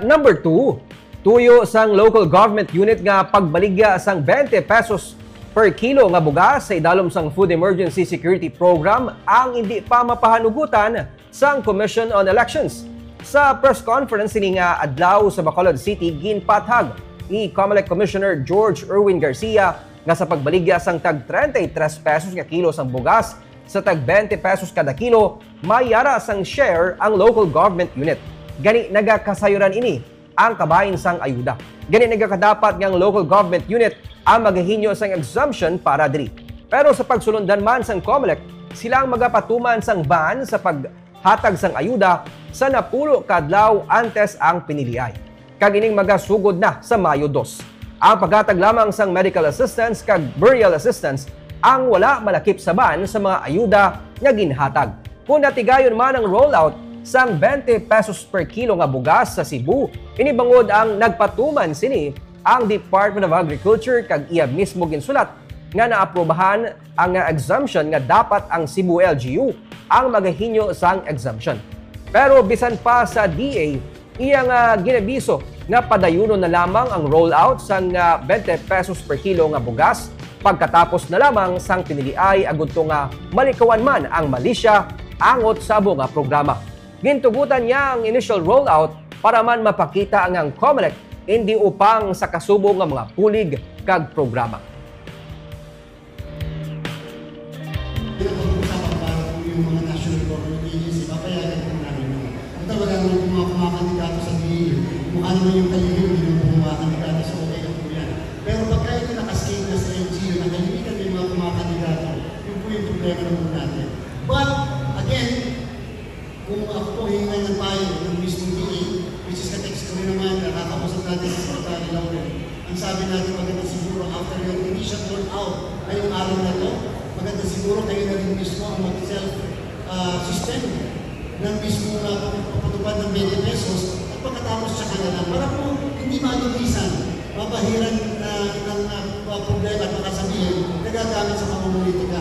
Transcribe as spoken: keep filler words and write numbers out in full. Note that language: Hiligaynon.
Number two, tuyo sang local government unit nga pagbaligya sang twenty pesos per kilo nga bugas sa idalom sang Food Emergency Security Program ang indi pa mapahanugutan sang Commission on Elections. Sa press conference sini nga adlaw sa Bacolod City, ginpathag ni Comelec Commissioner George Erwin Garcia nga sa pagbaligya sang tag treinta y tres pesos nga kilo sang bugas sa tag twenty pesos kada kilo, may yara sang share ang local government unit. Gani nagakasayuran ini ang kabahin sang ayuda. Gani nagakadapat nga ang local government unit ang magahinyo sang exemption para diri. Pero sa pagsulundan man sang Comelec, sila ang magapatuman sang ban sa paghatag sang ayuda sa napulo ka adlaw antes ang piniliay. Kag ining magasugod na sa Mayo dos. Ang paghatag lamang sang medical assistance kag burial assistance ang wala malakip sa ban sa mga ayuda nga ginhatag. Kung natigayon man ang rollout sang twenty pesos per kilo nga bugas sa Cebu, ini bangod ang nagpatuman sini ang Department of Agriculture kag iya mismo ginsulat nga naaprobahan ang, ah, exemption nga dapat ang Cebu L G U ang magahinyo sang exemption. Pero bisan pa sa D A, iya nga ginabiso nga padayunon na lamang ang rollout sang, ah, twenty pesos per kilo nga bugas pagkatapos na lamang sang piniliay, agud to nga malikawan man ang Malaysia angot sa amo nga programa. Gintugutan niya ang initial rollout para man mapakita nga ang Comelec indi upang sa kasubo nga mga bulig kag programa. Pinapag-uusapan para po yung mga national government agency, papayagan po namin yun. Ang talaga naman po mga kumakandidato sa D A U, kung ano man yung kalihim, hindi naman po kumakandidato sa okay na po yan. Pero pagka ito nakascale na sa N G O, na kalimitan may mga kumakandidato, yun po yung problema na po natin. But, again, kung ako po hingan ng payo ng mismong D A, which is ka-text ko rin naman, nakakausap natin sa Secretary Laurel, ang sabi natin, maganda siguro after yung initial rollout ngayong araw na to, maganda siguro kayo na rin mismo ang mag-self ah, system ng mismo na pagpapatupad ng twenty pesos at pagkatapos siya ka na lang. Para po hindi malugisan, mabahiran na ng ah, problema at makasabihin nagagamit sa pamumulitika.